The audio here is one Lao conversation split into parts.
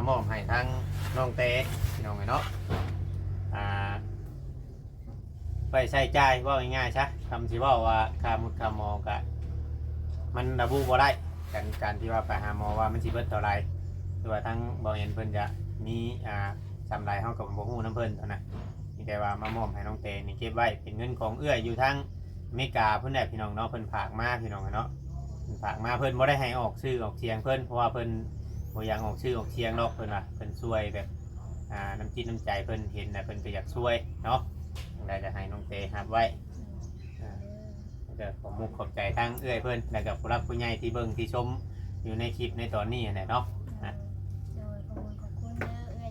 ມອບໃຫ້ທາງນ້ອງແຕພີ່ນ້ອງເອີຍເນາະ ອ່າ ໄປໃຊ້ຈ່າຍ ເວົ້າງ່າຍໆຊະ ຄຳຊິເວົ້າວ່າຄ່າໝຸດຄ່າໝໍກະ ມັນລະບຸບໍ່ໄດ້ ການ ການທີ່ວ່າໄປຫາໝໍວ່າມັນຊິເບິດເທົ່າໃດ ຫຼືວ່າທາງບໍ່ເຫັນເພິ່ນຈະມີ ອ່າ ສ່ຳໃດ ເຮົາກໍບໍ່ຮູ້ນຳເພິ່ນຫັ້ນນະ ມີແຕ່ວ່າມາມອບໃຫ້ນ້ອງແຕນີ້ເກັບໄວ້ ເປັນເງິນຂອງເອື້ອຍຢູ່ທາງອາເມລິກາພຸ້ນແຫຼະພີ່ນ້ອງເນາະ ເພິ່ນຝາກມາພີ່ນ້ອງເນາະ ເພິ່ນຝາກມາ ເພິ່ນບໍ່ໄດ້ໃຫ້ອອກຊື່ອອກສຽງເພິ່ນ ເພາະວ່າເພິ່ນບໍ່ຢາກອອກຊື່ອອກສຽງດອກ ເພິ່ນວ່າເພິ່ນຊ່ວຍແບບ ອ່າ ນ້ຳຈິດນ້ຳໃຈເພິ່ນເຫັນແລ້ວເພິ່ນກໍຢາກຊ່ວຍເນາະ ຈັ່ງໃດກໍໃຫ້ນ້ອງແຕຮັບໄວ້ ອ່າ ແລ້ວກໍຂອບມຸກຂອບໃຈທາງເອື້ອຍເພິ່ນ ແລ້ວກໍຜູ້ຫຼັກຜູ້ໃຫຍ່ທີ່ເບິ່ງທີ່ຊົມຢູ່ໃນຄລິບໃນຕອນນີ້ຫັ້ນແຫຼະເນາະ ອ່າ ໂດຍ ຂອບຄຸນ ຂອບຄຸນເດີເອື້ອຍ.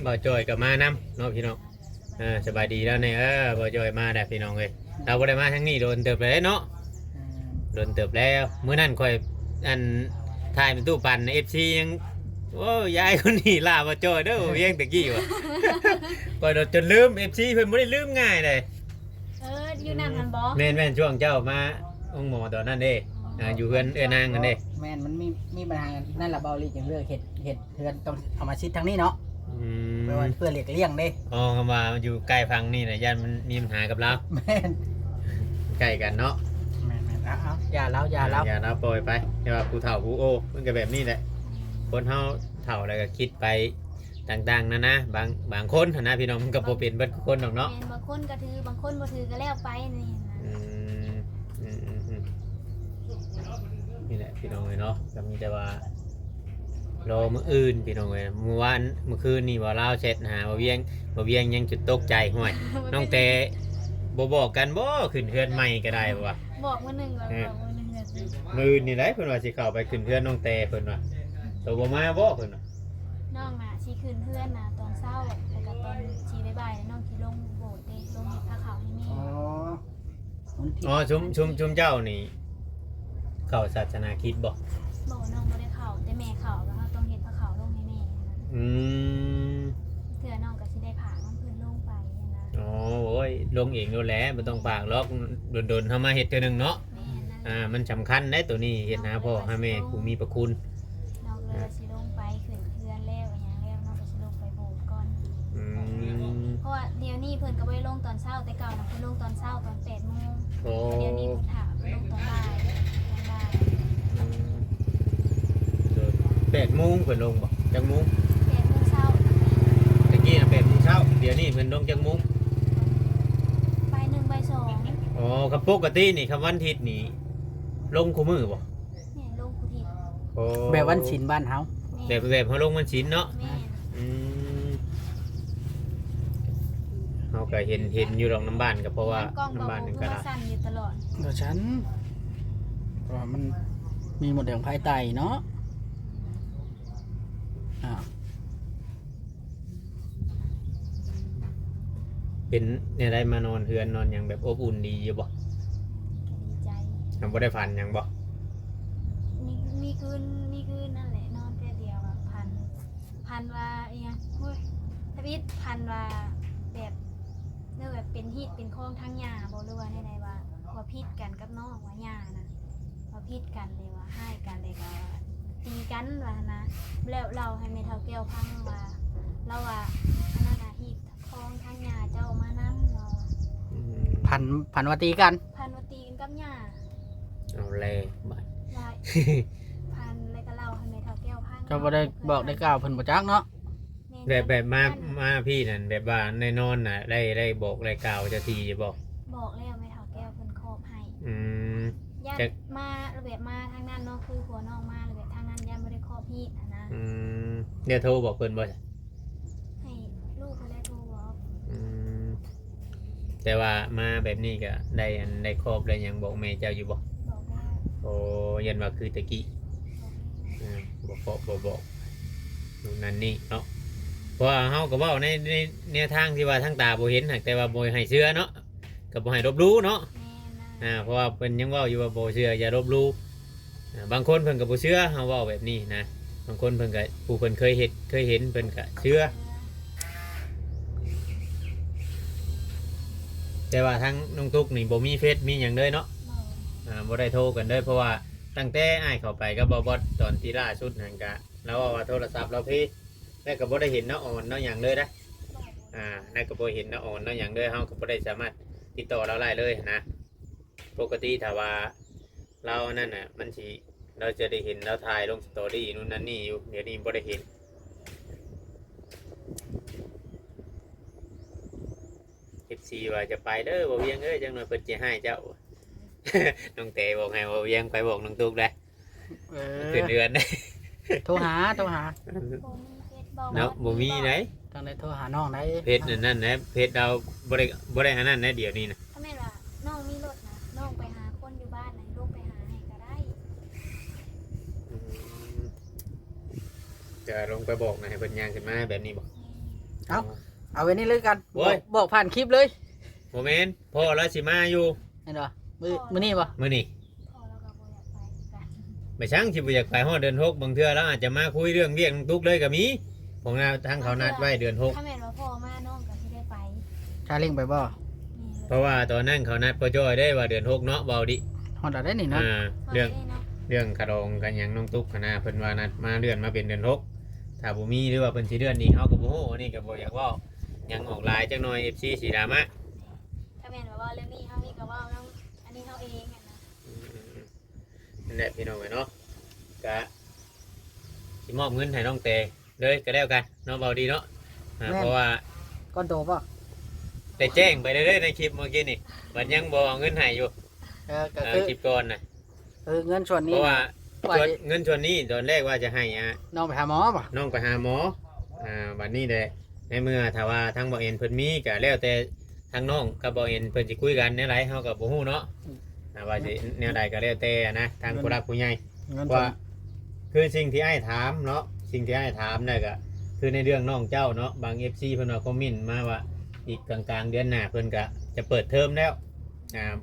ບ່າວຈ້ອຍກໍມານຳເນາະພີ່ນ້ອງ ເອີ ສະບາຍດີແລ້ວນີ້ ເອີ ບ່າວຈ້ອຍມາແລ້ວພີ່ນ້ອງເອີຍ ລາວບໍ່ໄດ້ມາທາງນີ້ດົນເຕີບແລ້ວເນາະ ອືມ ດົນເຕີບແລ້ວ ມື້ນັ້ນຂ້ອຍ ອັນ ຖ່າຍແມ່ຕູ້ປັນ ເອັຟຊີ ຍັງ ໂອ້ ຍາຍຄົນນີ້ຫຼ້າບໍ່ຈ່ອຍເດີ ວຽງແຕ່ກີ້ວ່າ ຂ້ອຍໂດນຈົນລືມ ເອັຟຊີ ເພິ່ນບໍ່ໄດ້ລືມງ່າຍເດ້ ເອີ ຢູ່ນັ້ນຫັ້ນບໍ່? ແມ່ນໆ ຊ່ວງເຈົ້າມາໂຮງໝໍຕອນນັ້ນເດ້ ອ່າ ຢູ່ເຮືອນເອື້ອຍນາງນັ້ນເດ້ ແມ່ນ ມັນມີ ມີບັນຫານັ້ນລະ ເບົາລີຈຶ່ງເລືອກເຮັດ ເຮັດເຮືອນ ຕ້ອງເອົາມາຊິດທາງນີ້ເນາະ ອືມ ເພື່ອວ່າ ເພື່ອຫຼີກລ່ຽງເດ້ ອໍ ຄຳວ່າຢູ່ໃກ້ຝັ່ງນີ້ນະ ຢ້ານມັນມີບັນຫາກັບລາວ ແມ່ນ ໃກ້ກັນເນາະ ແມ່ນໆ ເອົາໆ ຢ່າລາວ ຢ່າລາວ ເອີ ຢ່າລາວ ປ່ອຍໄປ ແຕ່ວ່າຜູ້ເຖົ້າຜູ້ໂອ້ ມັນກໍແບບນີ້ແຫຼະ ຄົນເຮົາເຖົ້າແລ້ວກໍຄິດໄປຕ່າງໆນານາ ບາງ ບາງຄົນຫັ້ນນະພີ່ນ້ອງ ມັນກໍບໍ່ເປັນເບິດທຸກຄົນດອກເນາະ ແມ່ນ ບາງຄົນກໍຖື ບາງຄົນບໍ່ຖືກໍແລ້ວໄປ ນີ້ນະ ອືມ ອືມໆໆ ນີ້ແຫຼະພີ່ນ້ອງເອີຍເນາະ ກໍມີແຕ່ວ່າ ລໍມື້ອື່ນພີ່ນ້ອງເອີຍ ມື້ວານ ມື້ຄືນນີ້ ບ່າວລາວແຊັດຫາບ່າວວຽງ ບ່າວວຽງຍັງຈົນຕົກໃຈ ຫ້ວຍ ນ້ອງແຕບໍ່ບອກກັນບໍ່ ຂຶ້ນເຮືອນໃໝ່ກໍໄດ້ວ່າ ບອກມື້ໜຶ່ງກ່ອນ ເອີ ບອກມື້ໜຶ່ງກໍຊິ ມື້ນີ້ໄດ໋ ເພິ່ນວ່າຊິເຂົ້າໄປຂຶ້ນເຮືອນນ້ອງແຕ ເພິ່ນວ່າ ໂຕບໍ່ມາບໍ່ ເພິ່ນວ່າ ນ້ອງນະຊິຂຶ້ນເຮືອນນະຕອນເຊົ້າ ແລ້ວກໍຕອນຊິບ່າຍໆ ນ້ອງຊິລົງໂບດເດ້ ລົງເຮັດພາເຂົ້າໃຫ້ແມ່ ອໍ ອໍ ຊຸມ ຊຸມ ຊຸມເຈົ້ານີ້ເຂົ້າສາສະໜາຄຣິດບໍ່? ບໍ່ ນ້ອງບໍ່ໄດ້ເຂົ້າ ແຕ່ແມ່ເຂົ້າ ແລ້ວເຮົາຕ້ອງເຮັດພາເຂົ້າລົງໃຫ້ແມ່ຫັ້ນນະ ອືມ ເທື່ອນ້ອງກໍຊິໄດ້ພານຳເພິ່ນລົງໄປຫັ້ນນະ ອໍ ໂອ້ຍ ລົງເອງໂລດແຫຼະ ບໍ່ຕ້ອງພາດອກ ດົນໆ ເຮົາມາເຮັດເທື່ອໜຶ່ງເນາະ ແມ່ນ ອ່າ ມັນສຳຄັນເດ້ໂຕນີ້ ເຮັດຫາພໍ່ຫາແມ່ຜູ້ມີພະຄຸນ ນ້ອງເລີຍວ່າຊິລົງໄປຂຶ້ນເຮືອນແລ້ວ ຫຍັງແລ້ວ ນ້ອງກໍຊິລົງໄປໂບດກ່ອນ ອືມ ເພາະວ່າດຽວນີ້ເພິ່ນກໍບໍ່ໄດ້ລົງຕອນເຊົ້າ ແຕ່ເກົ່ານະເພິ່ນລົງຕອນເຊົ້າຕອນແປດໂມງ ໂອ້ ດຽວນີ້ເພິ່ນຖ້າເພິ່ນລົງຕອນບ່າຍ ຕອນບ່າຍ ອືມ ແປດໂມງເພິ່ນລົງບໍ່? ຈັກໂມງ? ແປດໂມງເຊົ້າ ຕະກີ້ນະແປດໂມງເຊົ້າ ດຽວນີ້ເພິ່ນລົງຈັກໂມງ? ບ່າຍໜຶ່ງ ບ່າຍສອງ ອໍ ຄັນປົກກະຕິນີ້ ຄັນວັນທິດນີ້ ລົງຄູ່ມື້ບໍ່? ແມ່ນ ລົງຄູ່ທິດ ໂອ້ ແບບວັນສິນບ້ານເຮົາ ແມ່ນ ແບບ ແບບເຮົາລົງວັນສິນເນາະ ແມ່ນ ອືມ ເຮົາກໍເຫັນ ເຫັນຢູ່ດອກນຳບ້ານ ກໍເພາະວ່ານຳບ້ານນີ້ກໍສັ່ນຢູ່ຕະຫຼອດ ບໍ່ສັ່ນ ເພາະວ່າມັນມີມົດແດງພາຍໃຕ້ເນາະ ອ້າວ ເປັນແນວໃດ ມານອນເຮືອນນອນຫຍັງແບບອົບອຸ່ນດີຢູ່ບໍ່? ກໍດີໃຈ ຍັງບໍ່ໄດ້ຝັນຫຍັງບໍ່? ມີ ມີຄືນ ມີຄືນນັ້ນແຫຼະ ນອນແຕ່ດຽວ ແບບຝັນ ຝັນວ່າອີ່ຫຍັງ ໂອ້ຍ ທຳອິດ ຝັນວ່າແບບ ຫຼືແບບເປັນຮີດເປັນຄອງທາງຫຍ້າບໍ່ ຫຼືວ່າແນວໃດ ວ່າ ວ່າຜິດກັນກັບນ້ອງ ວ່າຫຍ້ານະ ວ່າຜິດກັນ ແລ້ວວ່າຮ້າຍກັນ ແລ້ວກໍຕີກັນວ່າຫັ້ນນະ ແລ້ວເລົ່າໃຫ້ແມ່ເຖົ້າແກ້ວຟັງວ່າ ລາວວ່າ ອັນນັ້ນນະ ຮີດຄອງທາງຫຍ້າເຈົ້າມານຳ ລາວວ່າ ອືມ ຝັນ ຝັນວ່າຕີກັນ ຝັນວ່າຕີກັນກັບຫຍ້າ ເອົາແລ້ວບາດ ວ່າ ຝັນ ແລ້ວກໍເລົ່າໃຫ້ແມ່ເຖົ້າແກ້ວຟັງ ເຈົ້າບໍ່ໄດ້ບອກໄດ້ກ່າວເພິ່ນບໍ່ຈັກເນາະ ແບບ ແບບມາ ມາພີ້ນັ້ນ ແບບວ່າໃນນອນນະ ໄດ້ ໄດ້ບອກໄດ້ກ່າວເຈົ້າທີ່ຢູ່ບໍ່? ບອກແລ້ວ ແມ່ເຖົ້າແກ້ວເພິ່ນຄອບໃຫ້ ອືມ ຢ້ານ ຈັກ ມາ ແບບມາທາງນັ້ນເນາະ ຄືຜົວນ້ອງມາ ແລ້ວແບບທາງນັ້ນຢ້ານບໍ່ໄດ້ຄອບຮີດຫັ້ນນະ ອືມ ແລ້ວໂທບອກເພິ່ນບໍ່? ໃຫ້ລູກເພິ່ນແຫຼະໂທບອກ ອືມ ແຕ່ວ່າມາແບບນີ້ກໍໄດ້ ອັນ ໄດ້ຄອບໄດ້ຫຍັງບອກແມ່ເຈົ້າຢູ່ບໍ່? ບອກແລ້ວ ໂອ້ ຢ້ານວ່າຄືແຕ່ກີ້ ບອກແລ້ວ ອ່າ ບໍ່ເພາະບໍ່ບອກ ນັ້ນນີ້ເນາະ ເພາະວ່າເຮົາກໍເວົ້າໃນ ໃນແນວທາງທີ່ວ່າທາງຕາບໍ່ເຫັນ ຫາກແຕ່ວ່າບໍ່ໃຫ້ເຊື່ອເນາະ ກໍບໍ່ໃຫ້ລົບຫຼູ່ເນາະ ແມ່ນນະ ອ່າ ເພາະວ່າເພິ່ນຍັງເວົ້າຢູ່ວ່າບໍ່ເຊື່ອຢ່າລົບຫຼູ່ ອ່າ ບາງຄົນເພິ່ນກໍບໍ່ເຊື່ອເຮົາເວົ້າແບບນີ້ນະ ບາງຄົນເພິ່ນກໍ ຜູ້ເພິ່ນເຄີຍເຮັດ ເຄີຍເຫັນ ເພິ່ນກໍເຊື່ອ. ແຕ່ວ່າທາງນ້ອງຕຸກນີ້ບໍ່ມີເຟສມີຫຍັງເລີຍເນາະ. ບໍ່ ອ່າ ບໍ່ໄດ້ໂທກັນເລີຍ ເພາະວ່າຕັ້ງແຕ່ອ້າຍເຂົ້າໄປກັບບ່າວບອດຕອນທີ່ລ່າສຸດຫັ້ນ ກະລາວເວົ້າວ່າໂທລະສັບລາວເພ ແລ້ວກໍບໍ່ໄດ້ເຫັນລາວອອນລາວຫຍັງເລີຍນະ. ບໍ່ ອ່າ ແລ້ວກໍບໍ່ເຫັນລາວອອນລາວຫຍັງເລີຍ ເຮົາກໍບໍ່ໄດ້ສາມາດຕິດຕໍ່ລາວໄດ້ເລີຍນະ. ປົກກະຕິຖ້າວ່າລາວນັ້ນນະ ມັນຊິ ລາວຈະໄດ້ເຫັນລາວຖ່າຍລົງສະຕໍຣີນູ້ນນັ້ນນີ້ຢູ່ ດຽວນີ້ບໍ່ໄດ້ເຫັນ. ເອັຟຊີ ວ່າຈະໄປເດີ ບ່າວວຽງເອີຍ ຈັກໜ່ອຍເພິ່ນຊິຮ້າຍເຈົ້າ. ນ້ອງແຕບອກໃຫ້ບ່າວວຽງໄປບອກນ້ອງຕຸກໄດ໋. ເອີ ຂຶ້ນເຮືອນໄດ໋. ໂທຫາ ໂທຫາ ບໍ່ມີເຟສ ເນາະ ບໍ່ມີໄດ໋. ຕ້ອງໄດ້ໂທຫານ້ອງໄດ໋. ເຟສອັນນັ້ນນະ ເຟສລາວບໍ່ໄດ້ ບໍ່ໄດ້ອັນນັ້ນນະ ດຽວນີ້ນະ. ຖ້າແມ່ນວ່ານ້ອງມີລົດນະ ນ້ອງໄປຫາຄົນຢູ່ບ້ານນະ ລົງໄປຫາໃຫ້ກໍໄດ້. ອືມ ຈະລົງໄປບອກນະ ໃຫ້ເພິ່ນຍ່າງຂຶ້ນມາແບບນີ້ບໍ່? ແມ່ນ. ເອົ້າ ເອົາແບບນີ້ເລີຍກັນ. ໂອ້ຍ ບອກ ບອກຜ່ານຄລິບເລີຍ. ບໍ່ແມ່ນ ພໍ່ລາວຊິມາຢູ່. ແມ່ນບໍ່? ມື້ ມື້ນີ້ບໍ່? ມື້ນີ້. ພໍ່ລາວກໍບໍ່ຢາກໄປຄືກັນ. ໄປສັງຊິບໍ່ຢາກໄປ ຮອດເດືອນຫົກ ບາງເທື່ອລາວອາດຈະມາຄຸຍເລື່ອງວຽກນ້ອງຕຸກເລີຍກໍມີ. ພວກນັ້ນທາງເຂົານັດໄວ້ເດືອນຫົກ. ຖ້າແມ່ນວ່າພໍ່ມາ ນ້ອງກໍຊິໄດ້ໄປ. ຊາເລັງໄປບໍ່? ແມ່ນ. ເພາະວ່າຕອນນັ້ນເຂົານັດພໍ່ຈ້ອຍໄດ້ວ່າເດືອນຫົກເນາະ ເວົ້າດິ. ຮອດແລ້ວເດ້ນີ້ເນາະ. ອ່າ ຮອດແລ້ວເນາະ. ເລື່ອງ ເລື່ອງຄ່າດອງກັນຫຍັງນ້ອງຕຸກຫັ້ນນະ ເພິ່ນວ່ານັດມາ ເລື່ອນມາເປັນເດືອນຫົກ. ຖ້າບໍ່ມີ ຫຼືວ່າເພິ່ນຊິເລື່ອນອີກ ເຮົາກໍບໍ່ຮູ້. ອັນນີ້ກໍບໍ່ຢາກເວົ້າຫຍັງອອກຫຼາຍ ຈັກໜ່ອຍເອັຟຊີຊິດຣາມາ. ຖ້າແມ່ນວ່າເວົ້າເລື່ອງນີ້ ເຮົານີ້ກໍເວົ້ານຳ ອັນນີ້ເຮົາເອງຫັ້ນນະ. ອືມໆໆ ນັ້ນແຫຼະພີ່ນ້ອງເອີຍເນາະ ກະຊິມອບເງິນໃຫ້ນ້ອງແຕເລີຍກໍແລ້ວກັນເນາະ ເວົ້າດີເນາະ. ອ່າ ແມ່ນ. ເພາະວ່າ ກ່ອນໂຕບໍ່? ໄດ້ແຈ້ງໄປເລີຍໃນຄລິບເມື່ອກີ້ນີ້ ບັດຍັງບໍ່ເອົາເງິນໃຫ້ຢູ່. ເອີ ກໍ ເອີ ຄື ຄລິບກ່ອນນະ. ເອີ ເງິນສ່ວນນີ້ ເພາະວ່າ ວ່າ ສ່ວນ ຊິ ເງິນສ່ວນນີ້ຕອນແລກວ່າຈະໃຫ້ ອ່າ ນ້ອງໄປຫາໝໍບໍ່? ນ້ອງໄປຫາໝໍ. ອ່າ ບັດນີ້ແຫຼະ ໃນເມື່ອຖ້າວ່າທາງບ່າວແອນເພິ່ນມີ ກໍແລ້ວແຕ່ທາງນ້ອງກັບບ່າວແອນເພິ່ນຊິຄຸຍກັນແນວໃດ ເຮົາກໍບໍ່ຮູ້ເນາະ. ອືມ ອ່າ ວ່າຊິແນວໃດກໍແລ້ວແຕ່ນະ ທາງ ເງິນ ຜູ້ຫຼັກຜູ້ໃຫຍ່. ເງິນ ວ່າ ສ່ວນ ຄືສິ່ງທີ່ອ້າຍຖາມເນາະ ສິ່ງທີ່ອ້າຍຖາມນັ້ນກໍຄືໃນເລື່ອງນ້ອງເຈົ້າເນາະ. ບາງເອັຟຊີເພິ່ນວ່າຄອມເມັນມາວ່າ ອີກກາງໆເດືອນໜ້າເພິ່ນກໍຈະເປີດເທີມແລ້ວ. ອ່າ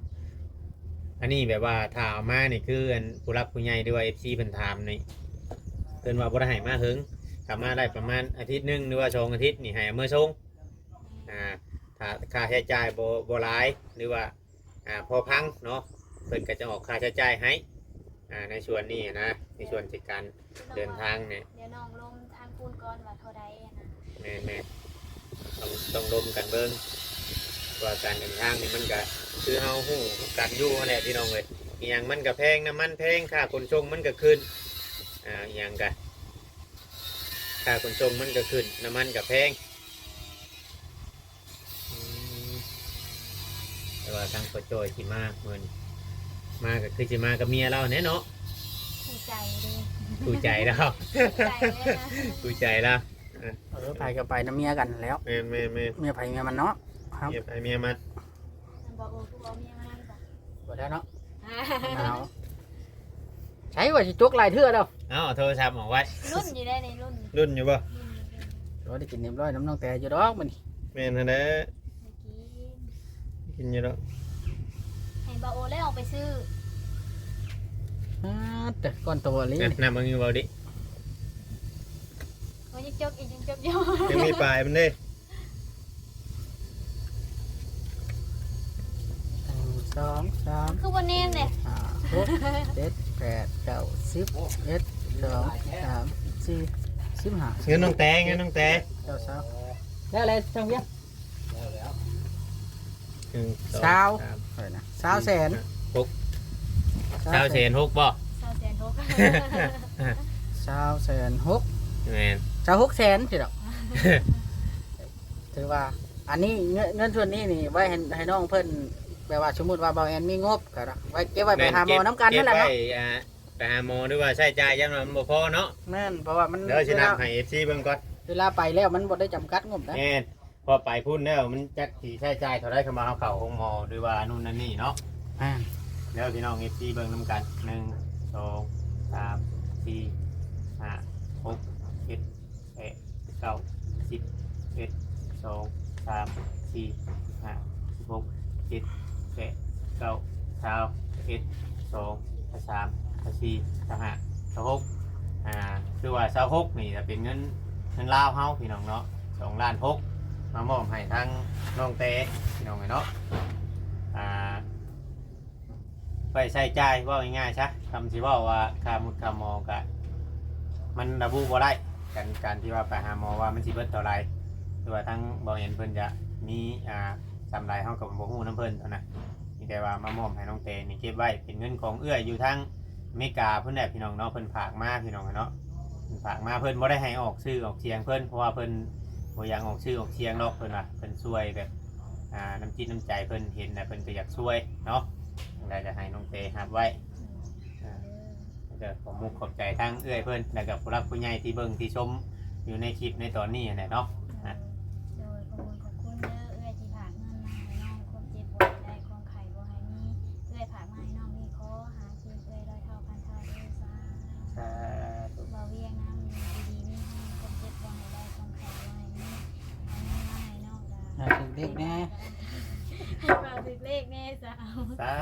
ອັນນີ້ແບບວ່າຖ້າເອົາມານີ້ ຄືອັນຜູ້ຫຼັກຜູ້ໃຫຍ່ ຫຼືວ່າເອັຟຊີເພິ່ນຖາມນີ້ ເພິ່ນວ່າບໍ່ໄດ້ໃຫ້ມາເຖິງ ຖ້າມາໄດ້ປະມານອາທິດໜຶ່ງ ຫຼືວ່າສອງອາທິດນີ້ ໃຫ້ເອົາເມືອສົ່ງ. ອ່າ ຖ້າຄ່າໃຊ້ຈ່າຍບໍ່ ບໍ່ຫຼາຍ ຫຼືວ່າ ອ່າ ພໍຟັງເນາະ ເພິ່ນກໍຈະອອກຄ່າໃຊ້ຈ່າຍໃຫ້ ອ່າ ໃນສ່ວນນີ້ນະ ໃນສ່ວນຈັດການເດີນທາງນີ້. ດຽວນ້ອງລົມທາງຄູນກ່ອນວ່າເທົ່າໃດນະ. ແມ່ນໆ ຕ້ອງ ຕ້ອງລົມກັນເບິ່ງ ວ່າການເດີນທາງນີ້ມັນກະ ຄືເຮົາຮູ້ກັນຢູ່ຫັ້ນແຫຼະພີ່ນ້ອງເອີຍ. ອີ່ຫຍັງມັນກະແພງ ນ້ຳມັນແພງ ຄ່າຂົນສົ່ງມັນກະຂຶ້ນ ອ່າ ອີ່ຫຍັງກະ ຄ່າຂົນສົ່ງມັນກະຂຶ້ນ ນ້ຳມັນກະແພງ. ອືມ ແຕ່ວ່າທາງພໍ່ຈ້ອຍຊິມາມື້ນີ້ ມາກໍຄືຊິມາກັບເມຍລາວແດ່ເນາະ. ຄູ່ໃຈເດ້ ຄູ່ໃຈລາວ ຄູ່ໃຈເລີຍນະ ຄູ່ໃຈລາວ. ເອີ ເອີ ໃຜກໍໄປນຳເມຍກັນແລ້ວ. ແມ່ນໆໆ ເມຍໃຜເມຍມັນເນາະ. ເມຍໃຜເມຍມັນ. ບໍ່ ໂອ້ ຄືບໍ່ເມຍມານະ ບໍ່ໄດ້ເນາະ. ໜາວ ໃຊ້ວ່າຊິຈົກຫຼາຍເທື່ອແລ້ວ. ເອົາ ເອົາໂທລະສັບອອກໄວ້ ລຸ້ນຢູ່ໄດ໋ນີ້ ລຸ້ນ ລຸ້ນຢູ່ບໍ່? ລຸ້ນຢູ່ ໂອ້ ໄດ້ກິນຮຽບຮ້ອຍນຳນ້ອງແຕຢູ່ດອກມື້ນີ້. ແມ່ນຫັ້ນແຫຼະ ໄດ້ກິນ ກິນຢູ່ດອກ. ໃຫ້ບ່າວໂອແລ້ວອອກໄປຊື້. ອາ ແຕ່ກ້ອນໂຕອີ່ຫຼີ ນະ ນ້ຳມັນຢູ່ເວົ້າດິ. ໂອ້ຍ ຍັງຈົກອີກ ຍັງຈົກຢູ່ ຍັງມີປາຍມັນເດ້. ໜຶ່ງ ສອງ ສາມ ຄືບໍ່ແນມເດ້ ຫ້າ ຫົກ ເຈັດ ແປດ ເກົ້າ ສິບ ສິບເອັດ ສິບສອງ ສິບສາມ ສິບສີ່ ສິບຫ້າ ເງິນນ້ອງແຕ ເງິນນ້ອງແຕ ເຈົ້າສາວ ແລ້ວແຫຼະ ຊ່າງວຽກ ແລ້ວແລ້ວ ໜຶ່ງ ສອງ ຊາວ ສາມ ເທົ່າໃດນະ ຊາວແສນ ສີ່ ຫ້າ ຫົກ ຊາວແສນ ຊາວແສນຫົກບໍ່? ຊາວແສນຫົກ ຊາວແສນຫົກ ແມ່ນ ຊາວຫົກແສນຊິດອກ. ຖືວ່າອັນນີ້ເງິນ ເງິນສ່ວນນີ້ນີ້ໄວ້ໃຫ້ ໃຫ້ນ້ອງເພິ່ນ ແບບວ່າສົມມຸດວ່າບ່າວແອນມີງົບກໍໄວ້ເກັບໄວ້ໄປຫາໝໍນຳກັນຫັ້ນແຫຼະເນາະ. ໄປຫາໝໍ ຫຼືວ່າໃຊ້ຈ່າຍຢ້ານວ່າມັນບໍ່ພໍເນາະ. ແມ່ນ ເພາະວ່າມັນ ດຽວຊິນັບໃຫ້ເອັຟຊີເບິ່ງກ່ອນ ເວລາໄປແລ້ວມັນບໍ່ໄດ້ຈຳກັດງົບນະ. ແມ່ນ ເພາະໄປພຸ້ນແລ້ວມັນຈັກຊິໃຊ້ຈ່າຍເທົ່າໃດ ຄັນວ່າເຮົາເຂົ້າໂຮງໝໍ ຫຼືວ່າໂນ່ນນັ້ນນີ້ເນາະ. ແມ່ນ ດຽວພີ່ນ້ອງເອັຟຊີເບິ່ງນຳກັນ ໜຶ່ງ ສອງ ສາມ ສີ່ ຫ້າ ຫົກ ເຈັດ ແປດ ເກົ້າ ສິບ ສິບເອັດ ສິບສອງ ສາມ ສີ່ ຫ້າ ຫົກ ເຈັດ ແປດ ເກົ້າ ຊາວ ສິບເອັດ ສິບສອງ ສິບສາມ ສິບສີ່ ສິບຫ້າ ສິບຫົກ ອ່າ ຄືວ່າຊາວຫົກນີ້ຈະເປັນເງິນ ເງິນລາວເຮົາພີ່ນ້ອງເນາະ ສອງລ້ານຫົກ ມາມອບໃຫ້ທາງນ້ອງແຕພີ່ນ້ອງເອີຍເນາະ ອ່າ ໄວ້ໃຊ້ຈ່າຍ ເວົ້າງ່າຍໆຊະ ຄຳຊິເວົ້າວ່າຄ່າໝົດຄ່າໝໍກະ ມັນລະບຸບໍ່ໄດ້ ການ ການທີ່ວ່າໄປຫາໝໍວ່າມັນຊິເບິດເທົ່າໃດ ຄືວ່າທາງບໍ່ເຫັນເພິ່ນຈະມີ ອ່າ ສ່ຳໃດ ເຮົາກໍບໍ່ຮູ້ນຳເພິ່ນຫັ້ນນະ ມີແຕ່ວ່າມາມອບໃຫ້ນ້ອງແຕນີ້ເກັບໄວ້ ເປັນເງິນຂອງເອື້ອຍຢູ່ທາງອາເມລິກາພຸ້ນແຫຼະພີ່ນ້ອງເນາະ ເພິ່ນຝາກມາພີ່ນ້ອງເນາະ ເພິ່ນຝາກມາ ເພິ່ນບໍ່ໄດ້ໃຫ້ອອກຊື່ອອກສຽງເພິ່ນ ເພາະວ່າເພິ່ນບໍ່ຢາກອອກຊື່ອອກສຽງດອກ ເພິ່ນວ່າເພິ່ນຊ່ວຍແບບ ອ່າ ນ້ຳຈິດນ້ຳໃຈເພິ່ນເຫັນແລ້ວ ເພິ່ນກໍຢາກຊ່ວຍເນາະ ຈັ່ງໃດກໍໃຫ້ນ້ອງແຕຮັບໄວ້ ອ່າ ແລ້ວກໍຂອບມຸກຂອບໃຈທາງເອື້ອຍເພິ່ນ ແລ້ວກໍຜູ້ຫຼັກຜູ້ໃຫຍ່ທີ່ເບິ່ງທີ່ຊົມຢູ່ໃນຄລິບໃນຕອນນີ້ຫັ້ນແຫຼະເນາະ ໂດຍ ຂອບຄຸນ ຂອບຄຸນເດີເອື້ອຍທີ່ຝາກເງິນມາໃຫ້ນ້ອງ ຄວາມເຈັບບໍ່ໃຫ້ໄດ້ ຄວາມໄຂ້ບໍ່ໃຫ້ມີ ເອື້ອຍຝາກມາໃຫ້ນ້ອງນີ້ ຂໍຫາ ເອີ ເອື້ອຍຮ້ອຍເທົ່າພັນເທົ່າເດີ ສາ ສາທຸ ບ່າວວຽງນຳ ຢູ່ດີມີແຮງ ຄວາມເຈັບບໍ່ໃຫ້ໄດ້ ຄວາມໄຂ້ບໍ່ໃຫ້ມີ ເອົາເງິນມາໃຫ້ນ້ອງກະ ໃຫ້ຖືກເລກແດ່ ໃຫ້ບ່າວຖືກເລກແດ່ ສາ ສາ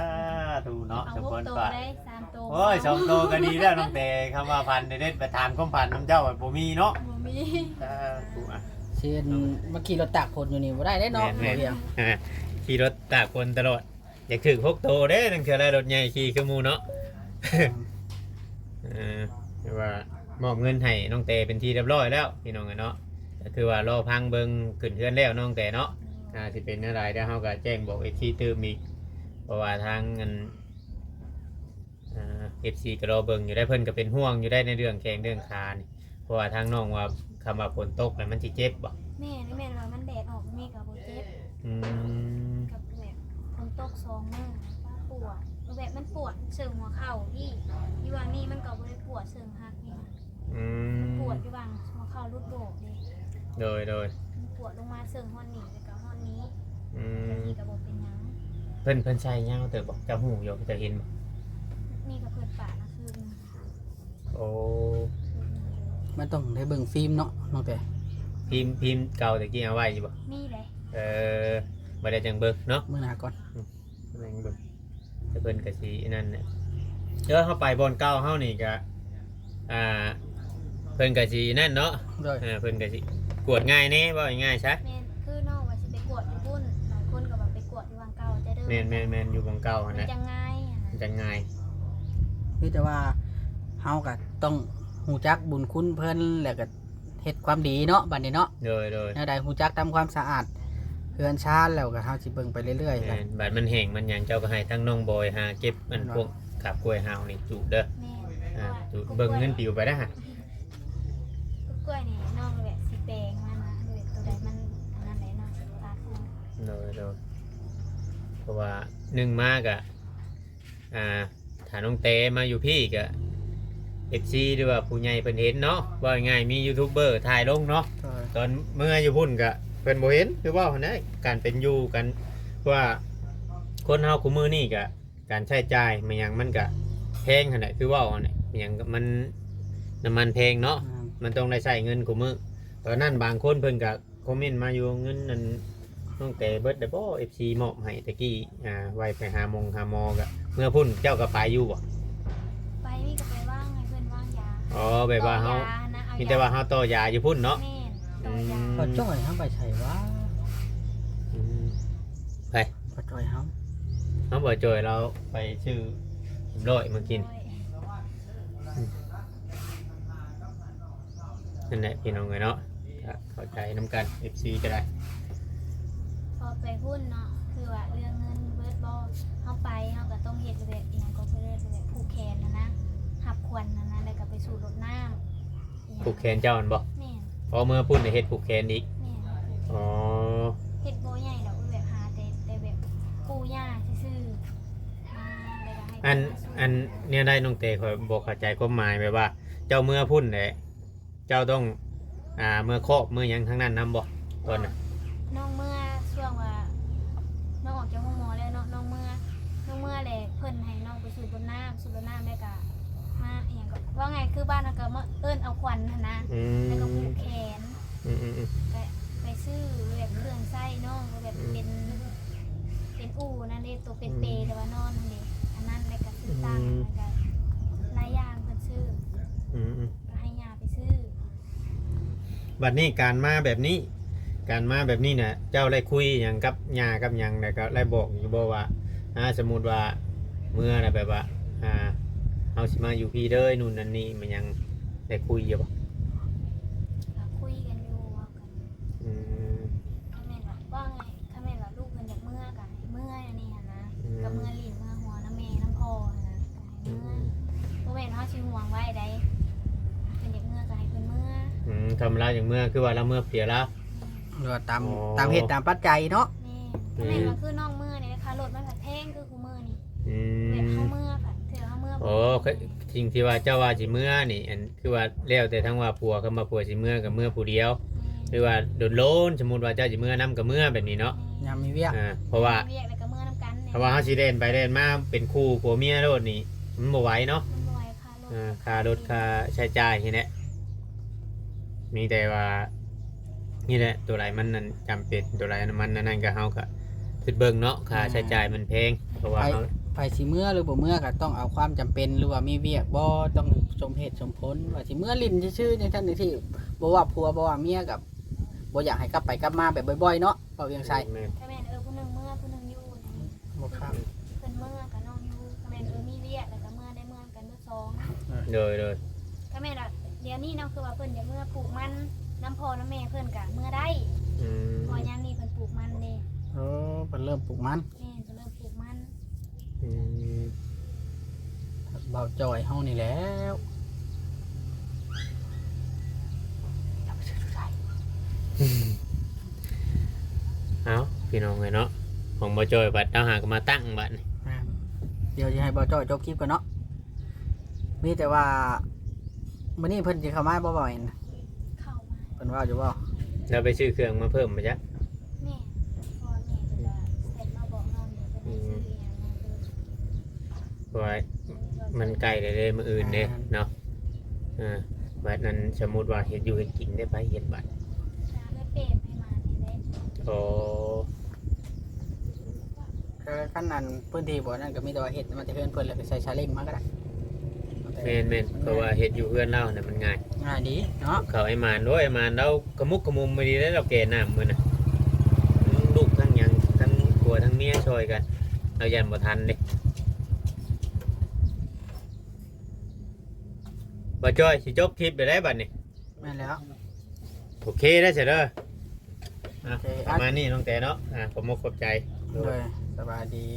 ທຸເນາະ ເອົາ ສົມຄວນ ຫົກໂຕ ປາດ ໄດ້ສາມໂຕ ໂອ້ຍ ສອງໂຕກໍດີແລ້ວ ນ້ອງແຕ ຄຳວ່າຝັນເດັດໆ ໄປຖາມຄວາມຝັນນຳເຈົ້າ ບໍ່ມີເນາະ ບໍ່ມີ ສາທຸ ອ່ະ ເຊັ່ນ ມາຂີ່ລົດຕາກຝົນຢູ່ນີ້ບໍ່ໄດ້ເດ້ເນາະ ແມ່ນໆ ບໍ່ວຽງ ຂີ່ລົດຕາກຝົນຕະຫຼອດ ຢາກຖືກຫົກໂຕເດ້ ລາງເທື່ອໄດ້ລົດໃຫຍ່ຂີ່ຄືໝູ່ເນາະ ເອີ ແຕ່ວ່າມອບເງິນໃຫ້ນ້ອງແຕເປັນທີ່ຮຽບຮ້ອຍແລ້ວພີ່ນ້ອງເອີຍເນາະ ກໍຄືວ່າລໍຟັງເບິ່ງຂຶ້ນເຮືອນແລ້ວນ້ອງແຕເນາະ ອ່າ ຊິເປັນແນວໃດ ດຽວເຮົາກໍແຈ້ງບອກເອັຟຊີຕື່ມອີກ ເພາະວ່າທາງອັນ ອ່າ ເອັຟຊີກໍລໍເບິ່ງຢູ່ໄດ໋ ເພິ່ນກໍເປັນຫ່ວງຢູ່ໄດ໋ ໃນເລື່ອງແຂ້ງເລື່ອງຂານີ້ ເພາະວ່າທາງນ້ອງວ່າ ຄຳວ່າຝົນຕົກແລ້ວມັນຊິເຈັບບໍ່? ແມ່ນ ແມ່ນວ່າມັນແດດອອກນີ້ກໍບໍ່ເຈັບ ອືມ ກັບແບບຝົນຕົກສອງມື້ ປວດ ແບບມັນປວດເຊິ່ງຫົວເຂົ່າອີກ ຢູ່ວ່ານີ້ມັນກໍບໍ່ໄດ້ປວດເຊິ່ງຫັກນີ້ນະ ອືມ ມັນປວດຢູ່ຫວ່າງຫົວເຂົ່າຫຼຸດໂບກເດ້ ໂດຍ ໂດຍ ມັນປວດລົງມາເຊິ່ງຮອດນີ້ ແລ້ວກໍຮອດນີ້ ອືມ ແຕ່ນີ້ກໍບໍ່ເປັນຫຍັງ ເພິ່ນ ເພິ່ນໃສ່ຍາວເຕີບບໍ່? ເຈົ້າຮູ້ຢູ່ ເຈົ້າເຫັນບໍ່? ນີ້ກໍເພິ່ນປະນະຄືນ ໂອ້ ມັນຕ້ອງໄດ້ເບິ່ງຟິມເນາະ ນ້ອງແຕ ຟິມ ຟິມເກົ່າແຕ່ກີ້ເອົາໄວ້ຢູ່ບໍ່? ມີເດ້ ເອີ ບໍ່ໄດ້ຈັ່ງເບິ່ງເນາະ ມື້ໜ້າກ່ອນ ອືມ ຍັງເບິ່ງ ແຕ່ເພິ່ນກໍຊິອັນນັ້ນແຫຼະ ເອີ ເຮົາໄປບ່ອນເກົ່າເຮົານີ້ກໍ ອ່າ ເພິ່ນກໍຊິນັ້ນເນາະ ໂດຍ ເອີ ເພິ່ນກໍຊິກວດງ່າຍແດ່ ເວົ້າງ່າຍໆຊະ ແມ່ນ ຄືນ້ອງວ່າຊິໄປກວດຢູ່ພຸ້ນ ຫຼາຍຄົນກໍວ່າໄປກວດຢູ່ວັງເກົ່າ ຈະເດີ ແມ່ນໆໆ ຢູ່ວັງເກົ່າຫັ້ນແຫຼະ ມັນຈະງ່າຍຫັ້ນນະ ມັນຈະງ່າຍ ມີແຕ່ວ່າເຮົາກໍຕ້ອງຮູ້ຈັກບຸນຄຸນເພິ່ນ ແລ້ວກໍເຮັດຄວາມດີເນາະ ບັດນີ້ເນາະ ໂດຍໆ ແນວໃດຮູ້ຈັກທຳຄວາມສະອາດເຮືອນຊານ ແລ້ວກໍເຮົາຊິເບິ່ງໄປເລື້ອຍໆ ແມ່ນ ບັດມັນແຫ້ງມັນຫຍັງ ເຈົ້າກໍໃຫ້ທາງນ້ອງບອຍຫາເກັບອັນ ໂດຍ ພວກກາບກ້ວຍຫາວນີ້ຈູດເດີ ແມ່ນ ອ່າ ຈູດ ເບິ່ງເງິນປິວໄປໄດ໋ຫະ ກ້ວຍນີ້ນ້ອງແບບຊິແປງມັນນະ ໂດຍ ໂຕໃດມັນອັນນັ້ນແຫຼະນ້ອງຊິຕັດ ໂດຍ ໂດຍ ເພາະວ່າໜຶ່ງມາກະ ອ່າ ຖ້ານ້ອງແຕມາຢູ່ພີ້ກະ ເອັຟຊີ ຫຼືວ່າຜູ້ໃຫຍ່ເພິ່ນເຫັນເນາະ ເວົ້າງ່າຍໆ ມີຢູທູບເບີຖ່າຍລົງເນາະ ໂດຍ ຕອນເມືອຢູ່ພຸ້ນກະເພິ່ນບໍ່ເຫັນ ຄືເວົ້າຫັ້ນແຫຼະ ການເປັນຢູ່ກັນ ເພາະວ່າຄົນເຮົາຄູ່ມື້ນີ້ກະ ການໃຊ້ຈ່າຍແມ່ນຫຍັງມັນກະແພງຫັ້ນແຫຼະ ຄືເວົ້າຫັ້ນແຫຼະ ແມ່ນຫຍັງມັນ ນ້ຳມັນແພງເນາະ ແມ່ນ ມັນຕ້ອງໄດ້ໃຊ້ເງິນຄູ່ມື້ ຕອນນັ້ນບາງຄົນເພິ່ນກະຄອມເມັນມາຢູ່ ເງິນນັ້ນນ້ອງແຕເບິດແລ້ວບໍ່ ເອັຟຊີ ມອບໃຫ້ແຕ່ກີ້ ອ່າ ໄວ້ໄປຫາໝົງຫາໝໍກະ ເມືອພຸ້ນເຈົ້າກະໄປຢູ່ບໍ່? ໄປ ມີກະໄປວາງໃຫ້ເພິ່ນວາງຢາ ອໍ ແບບວ່າເຮົາ ຕໍ່ຢາຫັ້ນນະ ເອົາ ມີແຕ່ວ່າເຮົາຕໍ່ຢາຢູ່ພຸ້ນເນາະ ແມ່ນ ອືມ ຕໍ່ຢາ ພໍ່ຈ້ອຍເຮົາໄປໃສວະ? ອືມ ໃຜ? ພໍ່ຈ້ອຍເຮົາ ເຮົາ ພໍ່ຈ້ອຍລາວໄປຊື້ເອັມຮ້ອຍມາກິນ ນັ້ນແຫຼະພີ່ນ້ອງເອີຍເນາະ ກະເຂົ້າໃຈນຳກັນ ເອັຟຊີ ກະໄດ້ ພໍໄປພຸ້ນເນາະ ຄືວ່າເລື່ອງເງິນເບິດບໍ່ ເຮົາໄປເຮົາກະຕ້ອງເຮັດແບບອີ່ຫຍັງກໍເພິ່ນເອີ້ນແບບຜູກແຂນຫັ້ນນະ ຮັບຂວັນຫັ້ນນະ ແລ້ວກະໄປສູດລົດນ້ຳ ຜູກແຂນເຈົ້າຫັ້ນບໍ່? ແມ່ນ ພໍເມືອພຸ້ນໄດ້ເຮັດຜູກແຂນອີກ ແມ່ນ ອໍ ເຮັດບໍ່ໃຫຍ່ດອກ ແບບຫາແຕ່ ແຕ່ແບບປູ່ຍ່າຊື່ໆ ມາແລ້ວກະໃຫ້ ອັນ ເພິ່ນມາສູ່ ອັນແນວໃດນ້ອງແຕ ຂ້ອຍບໍ່ເຂົ້າໃຈຄວາມໝາຍ ແບບວ່າເຈົ້າເມືອພຸ້ນແຫຼະ ເຈົ້າຕ້ອງ ອ່າ ເມືອຄອບເມືອຫຍັງທາງນັ້ນນຳບໍ່? ຕອນນັ້ນ ນ້ອງເມືອຊ່ວງວ່າ ນ້ອງອອກຈາກໂຮງໝໍແລ້ວເນາະ ນ້ອງເມືອ ນ້ອງເມືອແລ້ວເພິ່ນໃຫ້ນ້ອງໄປສູດລົດນ້ຳ ສູດລົດນ້ຳແລ້ວກະມາອີ່ຫຍັງກໍ ເວົ້າງ່າຍຄືບ້ານເຮົາກະມາເອີ້ນເອົາຂວັນຫັ້ນນະ ອືມ ແລ້ວກະຜູກແຂນ ອືມໆໆ ກະໄປຊື້ແບບເຄື່ອງໃຊ້ນ້ອງ ແບບ ອືມ ເປັນ ເປັນອູ່ນັ້ນເດ້ ໂຕເປັນເປ ອືມ ແຕ່ວ່ານອນຫັ້ນເດ້ ອັນນັ້ນ ແລ້ວກະຊື້ຕັ່ງ ອືມ ແລ້ວກະຫຼາຍຢ່າງເພິ່ນຊື້ ອືມໆ ກະໃຫ້ຍ່າໄປ ບັດນີ້ການມາແບບນີ້ ການມາແບບນີ້ນະ ເຈົ້າໄດ້ຄຸຍຫຍັງກັບຍ່າກັບຫຍັງ ແລ້ວກໍໄດ້ບອກຢູ່ບໍ່ວ່າ ອ່າ ສົມມຸດວ່າເມືອແລ້ວ ແບບວ່າ ອ່າ ເຮົາຊິມາຢູ່ພີ້ເດີ ນູ່ນນັ້ນນີ້ ມັນຫຍັງ ໄດ້ຄຸຍຢູ່ບໍ່? ກໍຄຸຍກັນຢູ່ ເວົ້າກັນ ອືມ ຄັນແມ່ນວ່າ ວ່າໄງ ຄັນແມ່ນວ່າລູກເພິ່ນຢາກເມືອກໍໃຫ້ເມືອແນວນີ້ຫັ້ນນະ ອືມ ກໍເມືອຫຼິ້ນເມືອຫົວນຳແມ່ນຳພໍ່ຫັ້ນນະ ກໍໃຫ້ເມືອ ອືມ ບໍ່ແມ່ນວ່າເຮົາຊິຫ່ວງໄວ້ໃດ ເພິ່ນຢາກເມືອກໍໃຫ້ເພິ່ນເມືອ ອືມ ຄັນລາວຢາກເມືອ ຄືວ່າລາວເມືອຜູ້ດຽວລາວ ແມ່ນ ຫຼືວ່າຕາມ ອໍ ຕາມເຫດຕາມປັດໄຈເນາະ ແມ່ນ ອືມ ແມ່ນວ່າຄືນ້ອງເມືອນີ້ລາຄາລົດມັນພັດແພງຄື ມື້ນີ້ ອືມ ແບບເຮົາເມືອ ແບບເທື່ອເຮົາເມືອ ໂອ້ ສິ່ງທີ່ວ່າເຈົ້າວ່າຊິເມືອນີ້ ອັນ ຄືວ່າແລ້ວແຕ່ທາງວ່າຜົວ ຄຳວ່າຜົວຊິເມືອກໍເມືອຜູ້ດຽວ ແມ່ນ ຫຼືວ່າດົນໆ ສົມມຸດວ່າເຈົ້າຊິເມືອນຳກໍເມືອແບບນີ້ເນາະ ແມ່ນ ຍາມມີວຽກ ອ່າ ເພາະວ່າ ມີວຽກແລ້ວກໍເມືອນຳກັນ ຖ້າວ່າເຮົາຊິແລ່ນໄປແລ່ນມາເປັນຄູ່ຜົວເມຍໂລດນີ້ ມັນບໍ່ໄຫວເນາະ ມັນບໍ່ໄຫວ ອ່າ ຄ່າລົດຄ່າໃຊ້ຈ່າຍນີ້ແຫຼະ ມີແຕ່ວ່າ ນີ້ແຫຼະ ຕົວໃດມັນນັ້ນຈຳເປັນ ຕົວໃດມັນອັນນັ້ນກໍ ເຮົາກໍຄິດເບິ່ງເນາະ ຄ່າໃຊ້ຈ່າຍມັນແພງ ເພາະວ່າ ໃຜ ເຮົາ ໃຜຊິເມືອຫຼືບໍ່ເມືອກໍຕ້ອງເອົາຄວາມຈຳເປັນ ຫຼືວ່າມີວຽກບໍ່ ຕ້ອງສົມເຫດສົມຜົນ ວ່າຊິເມືອຫຼິ້ນຊື່ໆ ຈັ່ງຊັ້ນຈັ່ງຊີ້ ບໍ່ວ່າຜົວບໍ່ວ່າເມຍກໍບໍ່ຢາກໃຫ້ກັບໄປກັບມາແບບບ່ອຍໆ ເນາະ ເວົ້າຫຍັງໃສ່ ແມ່ນໆ ຖ້າແມ່ນ ເອີ ຜູ້ໜຶ່ງເມືອຜູ້ໜຶ່ງຢູ່ ບໍ່ຄັກ ເພິ່ນເມືອກໍນ້ອງຢູ່ ຖ້າແມ່ນ ເອີ ມີວຽກແລ້ວກໍເມືອ ໄດ້ເມືອ ກັນເບິດສອງ ໂດຍ ໂດຍ ກໍແມ່ນວ່າ ດຽວນີ້ເນາະ ຄືວ່າເພິ່ນຢາກເມືອປູກມັນນຳພໍ່ນຳແມ່ເພິ່ນກໍເມືອໄດ້ ອືມ ເພາະວ່າຍາມນີ້ເພິ່ນປູກມັນເດ້ ໂອ້ ເພິ່ນເລີ່ມປູກມັນ ແມ່ນ ເພິ່ນເລີ່ມປູກມັນ ອືມ ບ່າວຈ້ອຍເຮົານີ້ແຫຼ້ວ ເອົາ ພີ່ນ້ອງເອີຍເນາະ ຂອງບ່າວຈ້ອຍບັດເອົາຫາກໍມາຕັ້ງບັດນີ້ ແມ່ນ ດຽວຊິໃຫ້ບ່າວຈ້ອຍຈົບຄລິບກ່ອນເນາະ ມີແຕ່ວ່າ ມື້ນີ້ເພິ່ນຊິເຂົ້າມາບໍ່ ບໍ່ເຫັນ ເຂົ້າມາ ເພິ່ນເວົ້າຢູ່ບໍ່? ແລ້ວໄປຊື້ເຄື່ອງມາເພີ່ມບໍ່ຈັກ ແມ່ນ ເພາະວ່າແມ່ເພິ່ນກໍແຊັດມາບອກນ້ອງຢູ່ ເພິ່ນໄປຊື້ອີ່ຫຍັງມາເພີ່ມ ເພາະວ່າມັນໃກ້ແລ້ວເດ້ ມື້ອື່ນເດ້ ແມ່ນ ເນາະ ເອີ ບັດນັ້ນສົມມຸດວ່າເຮັດຢູ່ເຮັດກິນໄດ້ ໃຜເຮັດບັດ ຫາເອື້ອຍເປມໃຫ້ມານີ້ເດ້ ໂອ້ ເອີ ຄັນອັນພື້ນທີ່ບໍ່ນັ້ນກໍມີແຕ່ວ່າເຮັດມາແຕ່ເຮືອນເພິ່ນ ແລ້ວກໍໃສ່ຊາເລັງມາກໍໄດ້ ແມ່ນໆ ເພາະວ່າເຮັດຢູ່ເຮືອນລາວຫັ້ນນະມັນງ່າຍ ງ່າຍດີເນາະ ເຂົ້າໄອ້ໝານ ໂອ້ຍ ໄອ້ໝານລາວຂະມຸກຂະມຸມອີ່ຫຼີເດ້ ລາວແກ່ນ້ຳມື້ນະ ທັງລູກທັງຫຍັງ ທັງຜົວທັງເມຍຊ່ອຍກັນ ລາວຢ້ານບໍ່ທັນເດ້ ບ່າວຈ້ອຍ ຊິຈົບຄລິບໄດ້ບັດນີ້ ແມ່ນແລ້ວ ໂອເຄເດີ ເຊີເດີ ອ່ະ ໂອເຄ ປະມານນີ້ນ້ອງແຕເນາະ ອ່ະ ຂອບມົກຂອບໃຈ ໂດຍ ສະບາຍດີ.